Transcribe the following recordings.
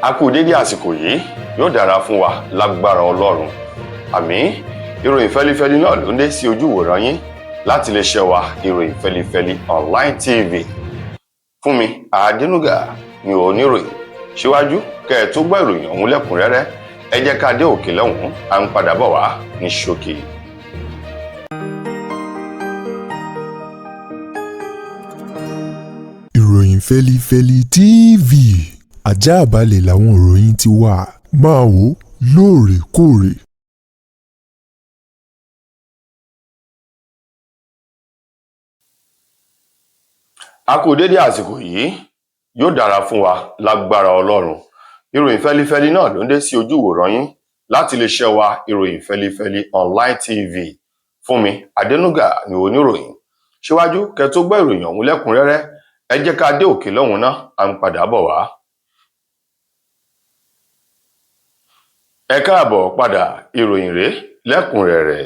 A kú dédé àsìkò yìí, yóò dára fún wa lágbára Ọlọ́run, àmín. Ìròyìn fẹlifẹli náà ló ń dé sí ojú ìwòran yín láti lè ṣe wa, Ìròyìn Fẹlifẹli Online TV. Fúnmi Àdínúgà ni oníròyìn. Síwájú kẹ́ ẹ tó gbọ́ ìròyìn ọ̀hún lẹ́kùnrẹ́rẹ́, ẹ jẹ́ ká dé òkè lọ́hùn-ún, à ń padà bọ̀ wá ní ṣókí. Ìròyìn Fẹ́lifẹ́li TV, ajáàbalẹ̀ làwọn ìròyìn ti wà, máa wò lóòrèkóòrè. A kú dédé àsìkò yìí, yóò dára fún wa lágbára Ọlọ́run. Ìròyìn fẹlifẹli náà ló ń dé sí ojú ìwòran yín láti lè ṣe wa, Ìròyìn Fẹlifẹli Online TV. Fúnmi Adẹnuga ni oníròyìn. Síwájú kẹ́ tó gbọ́ ìròyìn ọ̀hún lẹ́kùnrẹ́rẹ́, ẹ jẹ́ ká dé òkè lọ́hùn náà, à ń padà bọ̀ wá. Ẹ káàbọ̀ padà, ìròyìn rèé lẹ́kùnrẹ́rẹ́.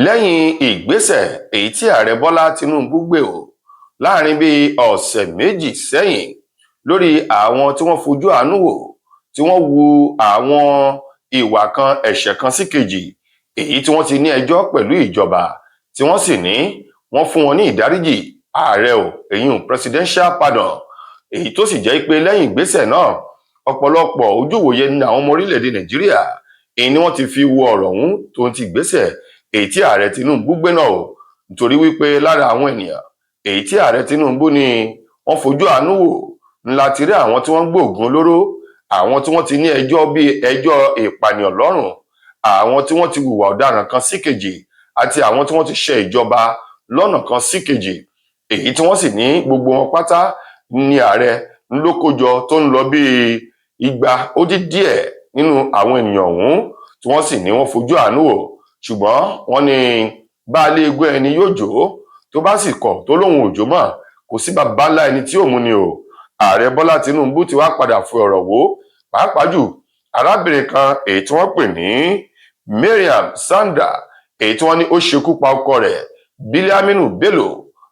Lẹ́yìn ìgbésẹ̀ èyí tí ààrẹ Bọ́lá Tinubu gbé o láàrin bíi ọ̀sẹ̀ 2 sẹ́yìn lórí àwọn tí wọ́n fojú àánú wò, tí wọ́n hu àwọn ìwà kan, ẹ̀ṣẹ̀ kan sí kejì, èyí tí wọ́n ti ní ẹjọ́ pẹ̀lú ìjọba, tí wọ́n sì ní wọ́n fún wọn ní ìdáríjì ààrẹ o, èyí presidential pardon, èyí tó sì jẹ́ pé lẹ́yìn ìgbésẹ̀ náà, ọ̀pọ̀lọpọ̀ ojúwòye ní àwọn ọmọ orílẹ̀-èdè Nàìjíríà èyí ni wọ́n ti fi wo ọ̀rọ̀ ọ̀hún tó ń ti ìgbésẹ̀ èyí tí ààrẹ Tinubu gbé náà o, nítorí wípé lára àwọn ènìyàn èyí tí ààrẹ Tinubu ní wọ́n fojú àánú wò ńlá ti rí àwọn tí wọ́n ń gbóògùn olóró, àwọn tí wọ́n ti ní ẹjọ́ bíi ẹjọ́ ìpànìyàn lọ́rùn, àwọn tí wọ́n ti hùwà ọ̀daràn kan sí kejì, àti àwọn tí wọ́n ti ṣe ìjọba lọ́nà kan sí kejì, èyí tí wọ́n sì ní gbogbo wọn pátá ní ààrẹ ló kójọ tó ń lọ bíi 200 nínú àwọn ènìyàn ọ̀hún tí wọ́n sì ní wọ́n fojú àánú wò. Ṣùgbọ́n wọ́n ní baálé egbò ẹni yóò jó, tó bá sì kọ̀ tó lóun òjò mọ́, kò sí baba ńlá ẹni tí ò mú ni o. Ààrẹ Bọ́lá Tinubu ti wá padà fi ọ̀rọ̀ wò, pàápàá jù arábìnrin kan èyí tí wọ́n pè ní Mariam Sanda, èyí tí wọ́n ní ó ṣekú pa ọkọ rẹ̀ Biliaminu Bello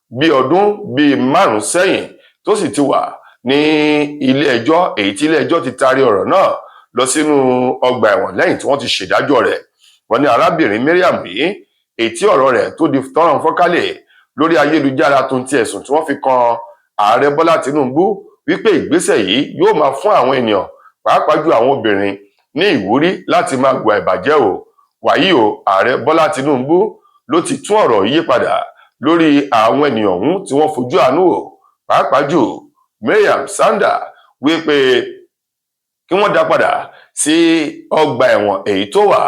bí ọdún bíi 5 sẹ́yìn, tó sì ti wà ní ilé ẹjọ́, èyí tí ilé ẹjọ́ ti taari ọ̀rọ̀ náà lọ sínú ọgbà ẹ̀wọ̀n lẹ́yìn tí wọ́n ti ṣèdájọ́ rẹ̀. Wọ́n ní arábìnrin Mariam yìí, èyí tí ọ̀rọ̀ rẹ̀ tó di tọ́rọ̀ fọ́nkálẹ̀ lórí ayélujára, tó ń ti ẹ̀sùn tí wọ́n fi kan ààrẹ Bọ́lá Tinubu wípé ìgbésẹ̀ yìí yóò máa fún àwọn ènìyàn, pàápàá jù àwọn obìnrin, ní ìwúrí láti máa gbà ìbàjẹ́ o. Wàyí o, ààrẹ Bọ́lá Tinubu ló ti tún ọ̀rọ̀ yí padà lórí àwọn ènìyàn ọ̀hún tí wọ́n fojú àánú wò, pàápàá jù Mariam Sanda, wípé kí wọ́n dá padà sí ọgbà ẹ̀wọ̀n èyí tó wà,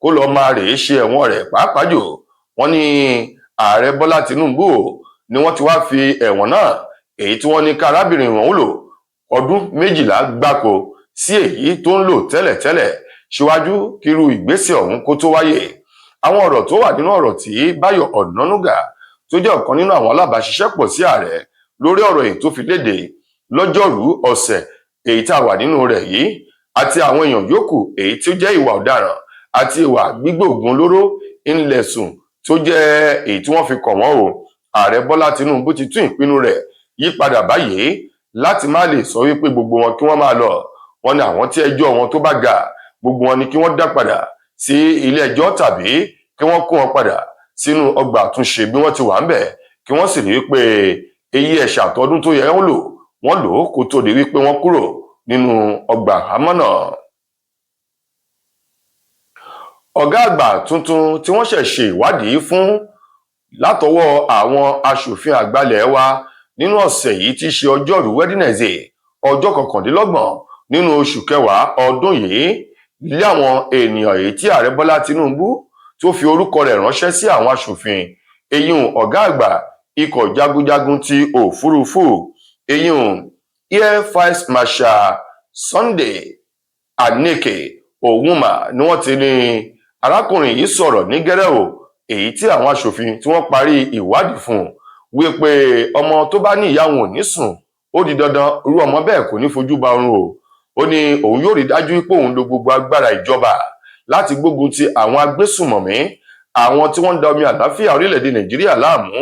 kó lọ́ọ́ máa rèé ṣe ẹ̀wọ̀n rẹ̀. Pàápàá jù wọ́n ní ààrẹ Bọ́lá Tinubu ni wọ́n ti wá fi ẹ̀wọ̀n náà èyí tí wọ́n ní ká arábìnrin ọ̀hún lò ọdún 12 gbáko sí èyí tó ń lò tẹ́lẹ̀tẹ́lẹ̀ síwájú kírú ìgbésẹ̀ ọ̀hún kó tó wáyé. Àwọn ọ̀rọ̀ tó wà nínú ọ̀rọ̀ tí Báyọ̀ Ọ̀nànúgà, tó jẹ́ ọ̀kan nínú àwọn alábàáṣiṣẹ́pọ̀ sí ààrẹ lórí ọ̀rọ̀ èyí tó fi léde lọ́jọ́rùú ọ̀sẹ̀ èyí tá a wà nínú rẹ̀ yìí, àti àwọn èèyàn yòókù èyí tí ó jẹ́ ìwà ọ̀daràn àti ìwà gbígbóògùn olóró ńlẹ̀sùn tó jẹ́ èyí tí wọ́n fi kàn wọ́n o, ààrẹ Bọ́lá Tinubu ti tún ìpinnu rẹ̀ yí padà báyìí láti má lè sọ wípé gbogbo wọn kí wọ́n máa lọ. Wọ́n ní àwọn tí ẹjọ́ wọn tó bá ga, gbogbo wọn ni kí wọ́n dá padà sí ilé ẹjọ́ tàbí kí wọ́n kó wọn padà sínú ọgbà àtúnṣe bí wọ́n ti wà ń bẹ̀, kí wọ́n sì rí wípé èyí ẹ̀ṣà àtọdún tó yẹ wọ́n lò, wọ́n lò ó kó tó di wípé wọ́n kúrò nínú ọgbà àhámọ́ náà. Ọ̀gá àgbà tuntun tí wọ́n ṣẹ̀ ṣe ìwádìí fún látọwọ́ àwọn aṣòfin àgbàlẹ̀ wa nínú ọ̀sẹ̀ yìí tí í ṣe ọjọ́rú Wednesday, ọjọ́ 29 nínú oṣù kẹwàá ọdún yìí, lé àwọn ènìyàn èyí tí ààrẹ Bọ́lá Tinubu tó fi orúkọ rẹ̀ ránṣẹ́ sí àwọn aṣòfin, eyín ọ̀gá àgbà ikọ̀ jagunjagun ti òfurufú, eyín Air Vice Marshal Sunday Aneke Owuma, ni wọ́n ti ní arákùnrin yìí sọ̀rọ̀ ní gẹ́rẹ́ o, èyí tí àwọn aṣòfin tí wọ́n parí ìwádìí fún wípé ọmọ tó bá ní ìyá òun ò ní sùn, ó di dandan irú ọmọ bẹ́ẹ̀ kò ní fojú ba oorun o. Ó ní òun yóò rí dájú pé òun lo gbogbo agbára ìjọba láti gbógun ti àwọn agbésùnmọ̀mí, àwọn tí wọ́n ń da omi àlàáfíà orílẹ̀-èdè Nàìjíríà láàmú,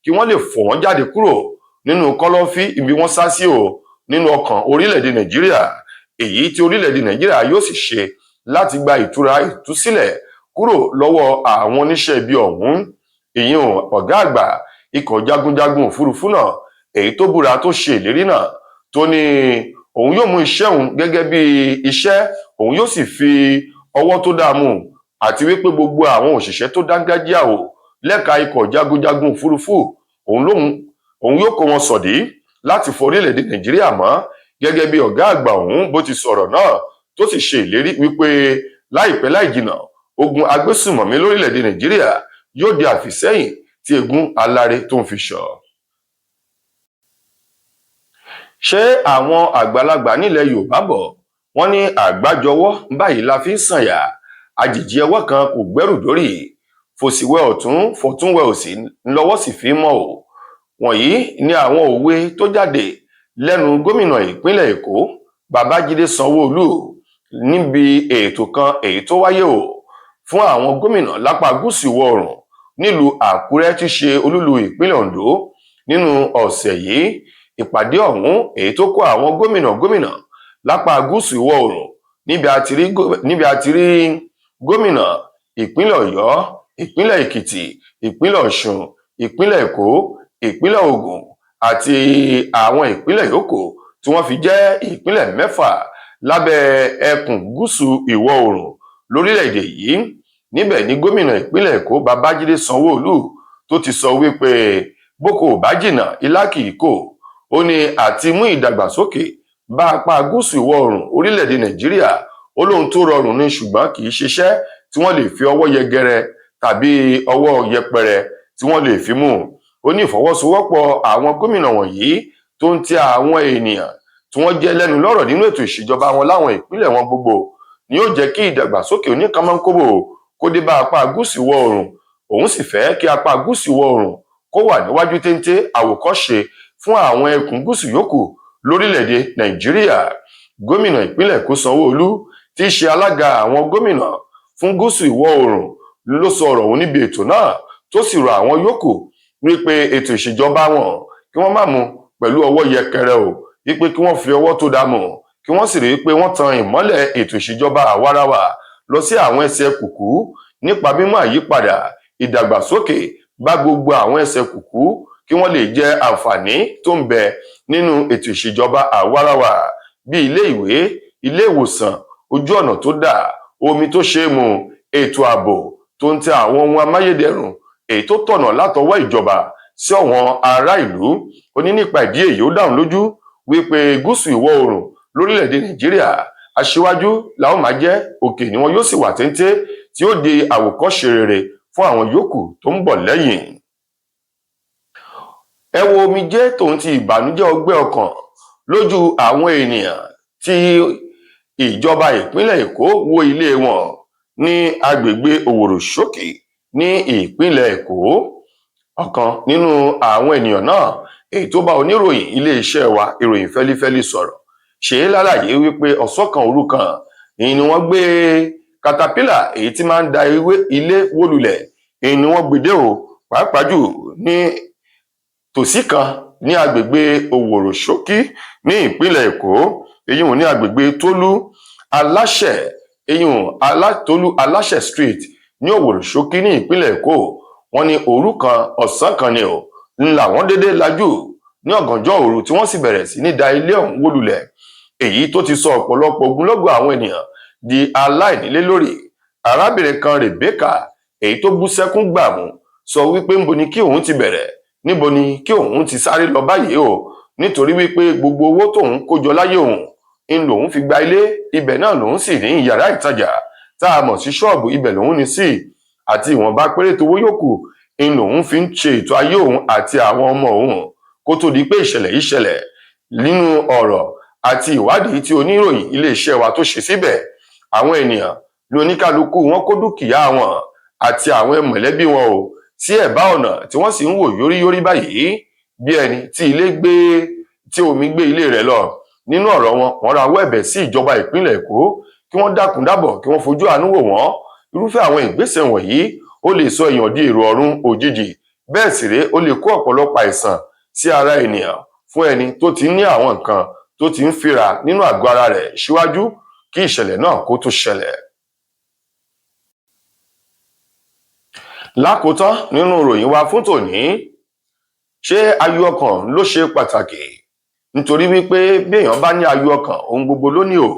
kí wọ́n lè fọ̀ wọ́n jáde kúrò nínú kọ́lọ́fín ibi wọ́n sá sí o. Nínú ọkàn orílẹ̀-èdè Nàìjíríà, èyí tí orílẹ̀-èdè Nàìjíríà yóò sì ṣe láti gba ìtura ìtúsílẹ̀ kúrò lọ́wọ́ àwọn oníṣẹ́ ibi ọ̀hún. Ìyẹn ọ̀gá àgbà ikọ̀ jagunjagun òfurufú náà, èyí tó búra tó ṣe ìlérí náà, tó ní òun yóò mú iṣẹ́ òun gẹ́gẹ́ bí iṣẹ́, òun yóò sì fi ọwọ́ tó dáa mú, àti wípé gbogbo àwọn òṣìṣẹ́ tó dángájíà o lẹ́ka ikọ̀ jagunjagun òfurufú òun lóun òun yóò kó wọn sọ̀dí láti fọ orílẹ̀-èdè Nàìjíríà mọ́. Gẹ́gẹ́ bí ọ̀gá àgbà ọ̀hún bó ti sọ̀rọ̀ náà, tó sì ṣe ìlérí wípé láìpẹ́ láì jìnà, ogun agbésùmọ̀mí lórílẹ̀-èdè Nàìjíríà yóò di àfìsẹ́yìn tí eégún aláré tó ń fi ṣọ. Ṣé àwọn àgbàlagbà nílẹ̀ Yorùbá bọ̀ wọ́n ní àgbájọwọ́ báyìí la fi ń sànyà, àjèjì ọwọ́ kan kò gbẹ́rù dórí, fòsìwẹ̀ ọ̀tún fọ̀túnwẹ̀ òsì ńlọ́wọ́ sì fi mọ́ o. Wọ̀nyí ni àwọn òwe tó jáde lẹ́nu gómìnà ìpínlẹ̀ Èkó, Babájídé Sanwóolu, níbi ètò kan èyí tó wáyé o fún àwọn gómìnà lápá gúúsù ìwọ̀ oòrùn nílùú Àkúrẹ́ tí ṣe olúlu ìpínlẹ̀ Ondo nínú ọ̀sẹ̀ yìí. Ìpàdé ọ̀hún, èyí tó kó àwọn gómìnà gómìnà lápá gúúsù ìwọ̀ oòrùn, níbi a ti rí gómìnà ìpínlẹ̀ Ọ̀yọ́, ìpínlẹ̀ Èkìtì, ìpínlẹ̀ Ọ̀ṣun, ìpínlẹ̀ Èkó, ìpínlẹ̀ Ògùn àti àwọn ìpínlẹ̀ yòókù tí wọ́n fi jẹ́ ìpínlẹ̀ 6 lábẹ́ ẹkùn gúúsù ìwọ̀ oòrùn lórílẹ̀‐èdè yìí. Níbẹ̀ ni gómìnà ìpínlẹ̀ Èkó, Babájídé Sanwóolu, tó ti sọ wípé bóko ò bá jìnnà, ilá kì í kò. Ó ní àti mú ìdàgbàsókè bá apá gúúsù ìwọ̀ oòrùn orílẹ̀-èdè Nàìjíríà, ó lóhun tó rọrùn ní, ṣùgbọ́n kì í ṣiṣẹ́ tí wọ́n lè fi ọwọ́ yẹgẹrẹ tàbí ọwọ́ yẹpẹrẹ tí wọ́n lè fi mú. Ó ní ìfọwọ́sowọ́pọ̀ àwọn gómìnà wọ̀nyí tó ń ti àwọn ènìyàn tí wọ́n jẹ́ lẹ́nu lọ́rọ̀ nínú ètò ìṣèjọba wọn láwọn ìpínlẹ̀ wọn gbogbo ni yóò jẹ́ kí ìdàgbàsókè oníkànmọ́nkóbò kó dé bá apá gúúsù ìwọ̀ oòrùn. Òun sì fẹ́ kí apá gúúsù ìwọ̀ oòrùn kó wà níwájú téńté, àwòkọ́ṣe fún àwọn ẹkùn gúúsù yòókù lórílẹ̀‐èdè Nàìjíríà. Gómìnà ìpínlẹ̀ Èkó Sanwó-Olú, tí í ṣe alága àwọn gómìnà fún gúúsù ìwọ̀ oòrùn, ló sọ ọ̀rọ̀ ọ̀hún níbi ètò náà, tó sì rọ àwọn yòókù wípé ètò ìṣèjọba wọn, kí wọ́n má mú pẹ̀lú ọwọ́ yẹkẹrẹ o, wípé kí wọ́n fi ọwọ́ tó dáa mú, kí wọ́n sì rí i pé wọ́n tan ìmọ́lẹ̀ ètò ìṣèjọba àwarawa lọ sí àwọn ẹsẹ̀ kùkú nípa mímú àyípadà ìdàgbàsókè bá gbogbo àwọn ẹsẹ̀ kùkú, kí wọ́n lè jẹ àǹfààní tó ń bẹ nínú ètò ìṣèjọba àwarawa, bíi ilé ìwé, ilé ìwòsàn, ojú ọ̀nà tó dáa, omi tó ṣe é mu, ètò ààbò tó ń tẹ àwọn ohun amáyédẹrùn èyí tó tọ̀nà látọwọ́ ìjọba sí ọ̀wọ́n ará ìlú. Ó ní nípa ìdí èyí, ó dáhùn lójú wípé gúúsù ìwọ̀ oòrùn lórílẹ̀‐èdè Nàìjíríà, aṣíwájú làwọn máa jẹ́, òkè ni wọn yóò sì wà téńté, tí ó di àwòkọ́ṣe rere fún àwọn yòókù tó ń bọ̀ lẹ́yìn. Ẹ wo omijé tòun ti ìbànújẹ́ ọgbẹ́ ọkàn lójú àwọn ènìyàn tí ìjọba ìpínlẹ̀ Èkó wó ilé wọn ní agbègbè Òwòròǹṣòkí ní ìpínlẹ̀ Èkó. Ọ̀kan nínú àwọn ènìyàn náà, èyí tó bá oníròyìn iléeṣẹ́ wa Ìròyìn Fẹ́lífẹ́lí sọ̀rọ̀, ṣe é lálàyé wípé ọ̀sán kan òru kan èyí ni wọ́n gbé katapila èyí tí máa ń da ewé ilé wó lulẹ̀, èyí ni wọ́n gbé dé o, pàápàá jù ní tòsí kan ní agbègbè Òwòròǹṣòkí ní ìpínlẹ̀ Èkó, èyí ní agbègbè Tólú Aláṣẹ, èyí Tólú Aláṣẹ Street ní Òwòròǹṣòkí ní ìpínlẹ̀ Èkó. Wọ́n ní òru kan ọ̀sán kan ni ò ń làwọn déédé lajú ní ọ̀gànjọ́ òru, tí wọ́n sì bẹ̀rẹ̀ sí ní da ilé ọ̀hún wó lulẹ̀, èyí tó ti sọ ọ̀pọ̀lọpọ̀ ogunlọ́gọ̀ àwọn ènìyàn di aláìnílé lórí. Arábìnrin kan, Rebecca, èyí tó bú sẹ́kún gbàmù, sọ wípé níbo ni kí òun ti bẹ̀rẹ̀, níbo ni kí òun ti sáré lọ báyìí o, nítorí wípé gbogbo owó tóun kó jọ láyé òun ń lòun fi gba ilé ibẹ̀ náà, lòun sì ní yàrá ìtajà tá a mọ̀ sí ṣọ́ọ̀bù, ibẹ̀ lòun ní sí, àti ìwọ̀nba péréte owó yòókù ń lòun fi ń ṣe ètò ayé òun àti àwọn ọmọ òun kó tó di pé ìṣẹ̀lẹ̀ yìí ṣẹlẹ̀. Nínú ọ̀rọ̀ àti ìwádìí tí oníròyìn iléeṣẹ́ wa tó ṣe síbẹ̀, àwọn ènìyàn ní oníkálukú wọn kó dúkìá wọn àti àwọn mọ̀lẹ́bí wọn o sí ẹ̀bá ọ̀nà, tí wọ́n sì ń wò yóríyórí báyìí bí ẹni tí ilé gbé, tí omi gbé ilé rẹ̀ lọ. Nínú ọ̀rọ̀ wọn, wọ́n rawọ́ ẹ̀bẹ̀ sí ìjọba ìpínlẹ̀ Èkó kí wọ́n dákun dábọ̀, kí wọ́n fojú àánú wò wọ́n. Irúfẹ́ àwọn ìgbésẹ̀ wọ̀nyí, ó lè sọ èèyàn di èrò ọ̀run òjijì, bẹ́ẹ̀ sì rèé, ó lè kó ọ̀pọ̀lọpọ̀ àìsàn sí ara ènìyàn fún ẹni tó ti ní àwọn nǹkan tó tó ti ń fíra nínú àgọ́ ara rẹ̀ síwájú kí ìṣẹ̀lẹ̀ náà kó tó ṣẹlẹ̀. Lákòótán nínú ìròyìn wa fún tòní, ṣé ayọ̀ ọkàn ló ṣe pàtàkì? Nítorí wípé béèyàn bá ní ayọ̀ ọkàn, ohun gbogbo ló ní o.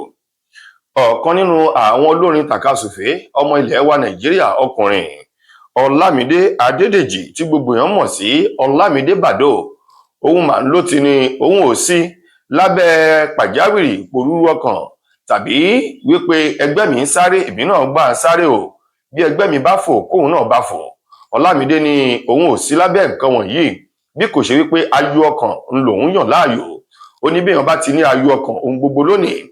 Ọ̀kan nínú àwọn olórin tàkasùfé ọmọ ilẹ̀ wa Nàìjíríà ọkùnrin Ọlámídé Adédèjì tí gbogbo èèyàn mọ̀ sí Ọlámídé Bàdóò, òun mà ló ti ní òun ò sí lábẹ́ pàjáwìrì ìpòrúurú ọkàn tàbí wípé ẹgbẹ́ mi ń sáré èmi náà gbà ń sáré o, bí ẹgbẹ́ mi bá fò kóun náà bá fò. Ọlámídé ní òun ò sí lábẹ́ nǹkan wọ̀nyí bí kò ṣe wípé ayọ̀ ọkàn ń lòun yàn láàyò. Ó ní béèyàn bá ti ní ayọ̀ ọkàn, ohun gbogbo lónìí.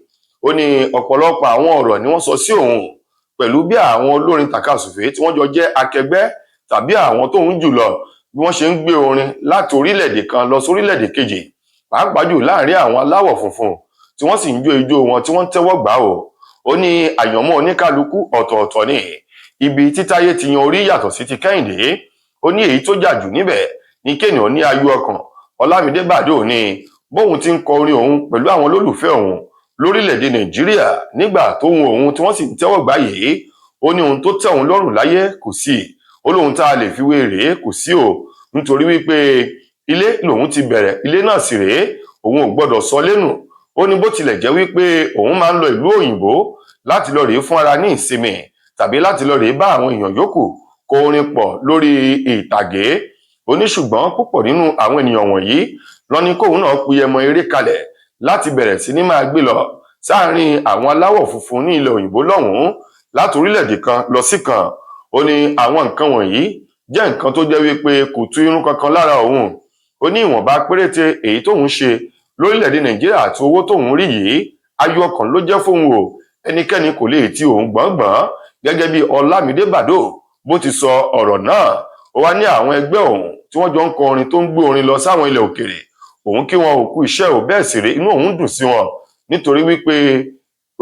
Ó ní ọ̀pọ̀lọpọ̀ àwọn ọ̀rọ̀ ni wọ́n sọ sí òun pẹ̀lú bí àwọn olórin tàkasùfé tí wọ́n jọ jẹ́ akẹgbẹ́ tàbí àwọn tóun jùlọ bí wọ́n ṣe ń gbé orin láti orílẹ̀-èdè kan lọ sórílẹ̀-èdè kejì, pàápàá jù láàrin àwọn aláwọ̀ funfun tí wọ́n sì ń jó ijó wọn tí wọ́n ń tẹ́wọ́ gbà ó. Ó ní àyànmọ́ oníkálukú ọ̀tọ̀ọ̀tọ̀ ni, ibi títáyé ti yan orí yàtọ̀ sí ti Kẹ́hìndé. Ó ní èyí tó jà jù níbẹ̀ ní kéèyàn ní ayọ̀ ọkàn. Ọlámídé Bàdóò ní bóun ti ń kọ orin òun pẹ̀lú àwọn olólùfẹ́ òun lórílẹ̀-èdè Nàìjíríà nígbà tó hun òun tí wọ́n sì ń tẹ́wọ́ gbà yìí, ó ní ohun tó tẹ́ òun lọ́rùn láyé kò sí, ó lóhun tá a lè fi wé rèé kò sí o, nítorí wípé ilé lòun ti bẹ̀rẹ̀, ilé náà sì rèé, òun ò gbọ́dọ̀ sọ lẹ́nu. Ó ní bó tilẹ̀ jẹ́ wípé òun máa ń lọ ìlú òyìnbó láti lọ rèé fún ara ní ìsinmi tàbí láti lọ rèé bá àwọn èèyàn yòókù kọ orin pọ̀ lórí ìtàgé, ó ní ṣùgbọ́n púpọ̀ nínú àwọn ènìyàn wọ̀nyí lọ ní kóun náà piyẹmọ eré kalẹ̀ láti bẹ̀rẹ̀ sí ní máa gbé lọ sáàárín àwọn aláwọ̀ funfun ní ilẹ̀ òyìnbó lọ́hùn-ún láti orílẹ̀-èdè kan lọ sí kan. Ó ní àwọn nǹkan wọ̀nyí jẹ́ nǹkan tó jẹ́ wípé kò tú irun kankan lára òun. Ó ní ìwọ̀nba péréte èyí tóun ṣe lórílẹ̀-èdè Nàìjíríà àti owó tóun rí yìí, ayọ̀ ọkàn ló jẹ́ fóun o, ẹnikẹ́ni kò lè ti òun gbọ̀ngbọ̀n, gẹ́gẹ́ bí Ọlámídé Bàdóò bó ti sọ ọ̀rọ̀ náà. Ó wá ní àwọn ẹgbẹ́ òun tí wọ́n jọ ń kọ orin tó ń gbé orin lọ sáwọn ilẹ̀ òkèèrè, òun kí wọn ò kú iṣẹ́ ò, bẹ́ẹ̀ sì rèé inú òun dùn sí wọn nítorí wípé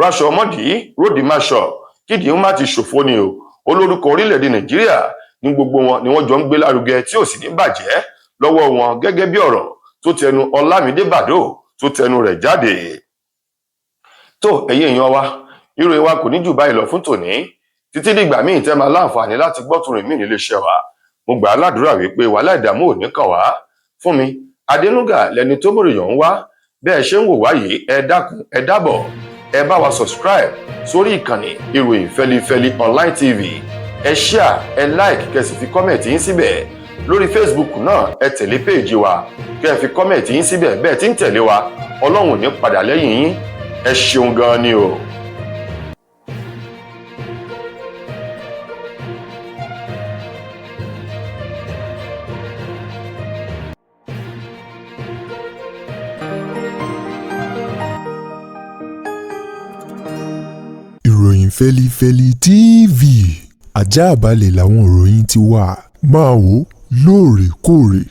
ráṣọ ọmọdì ródì máṣọ kídìí má ti ṣòfò ni o. Olórúkọ orílẹ̀-èdè Nàìjíríà ní gbogbo wọn ni wọ́n jọ ń gbé lárugẹ tí ò sì ní bàjẹ́ lọ́wọ́ wọn, gẹ́gẹ́ bí ọ̀rọ̀ tó tẹnu Ọlámídé Bàdóò tó tẹnu rẹ̀ jáde. Tó ẹ̀yin èèyàn wa, ìròyìn wa kò ní jù báyìí lọ fún tòní. Títí dìgbà míì tẹ́ máa láǹfààní láti gbọ́ tún rìn mí nílé iṣẹ́ wa, mo gbà á ládùúrà wípé wàhálà ìdààmú ò ní kàn wá. Fún mi Adénúgà lẹni tó mòròyàn ń wá. Bẹ́ẹ̀ ṣe ń wò wá yìí, ẹ dákun ẹ dábọ̀, ẹ bá wa subscribe sórí ìkànnì ìròyìn Fẹlifẹli Online TV, ẹ share, ẹ like, kẹ́ sì fi comment yín síbẹ̀. Lórí Facebook náà, ẹ tẹ̀lé péèjì wa, kẹ́ ẹ fi comment yín síbẹ̀. Bẹ́ẹ̀ tí ń tẹ̀lé wa, Ọlọ́run ò ní padà lẹ́yìn yín. Ẹ ṣeun gan-an ni o. Ìròyìn Fẹ́lifẹ́li TV àjààbálẹ̀ làwọn ìròyìn ti wà, máa wò lóòrèkóòrè.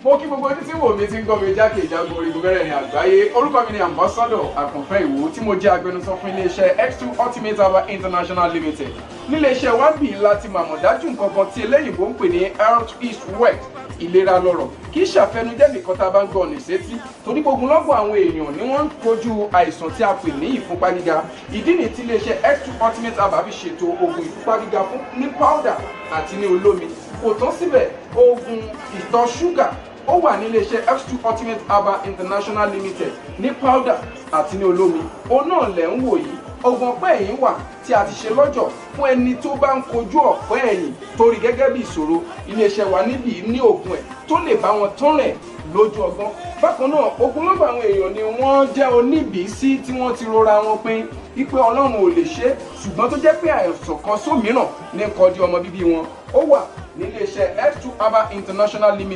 Mo kí gbogbo ojú tí wò mí tí ń gbọ́ mi jákèjádò orígun mẹ́rẹ̀ẹ̀rin àgbáyé. Orúkọ mi ni Ambassador Àkànfẹ́ Ìwò tí mo jẹ́ agbẹnusọ fún iléeṣẹ́ X2 Ultimate Herbal International Limited. Níléeṣẹ́ wa bí láti màmọ̀dájú nǹkan kan tí eléyìnbó ń pè ní health is wealth, ìlera lọ́rọ̀, kì í ṣàfẹnujẹ́ nìkan tá a bá ń gbọ́ ọ̀nà ìsétí, torí gbogbo lọ́gbọ̀n àwọn èèyàn ni wọ́n ń kojú àìsàn tí a pè ní ìfúnpá gíga. Ìdí nìyí tí iléeṣẹ́ X2 Ultimate Herbal fi ṣètò oògùn ìfúnpá gíga fún ní powder àti ní olómi. Kò tán síbẹ̀, oògùn ìtọ̀ ṣúgà ó wà ní iléeṣẹ́ X2 Ultimate Herbal International Limited ní powder àti ní olómi. Òun náà lẹ̀ ń wò yìí. Oògùn ọ̀pẹ́ ẹ̀yìn wà tí a ti ṣe lọ́jọ̀ fún ẹni tó bá ń kojú ọ̀pẹ́ ẹ̀yìn torí gẹ́gẹ́ bí ìṣòro. Iléeṣẹ́ wa níbí ní oògùn ẹ̀ tó lè bá wọn tán rẹ̀ lójú ọgbọ́n. Bákan náà, ogunlọ́gọ̀ àwọn èèyàn ni wọ́n jẹ́ oníbìísí tí wọ́n ti rora wọn pin wípé Ọlọ́run ò lè ṣe, ṣùgbọ́n tó jẹ́ pé àìsàn kan sómìíràn ní kọjú ọmọ bíbí wọn. Ó wà níléeṣẹ́ X2 Herbal International Limited.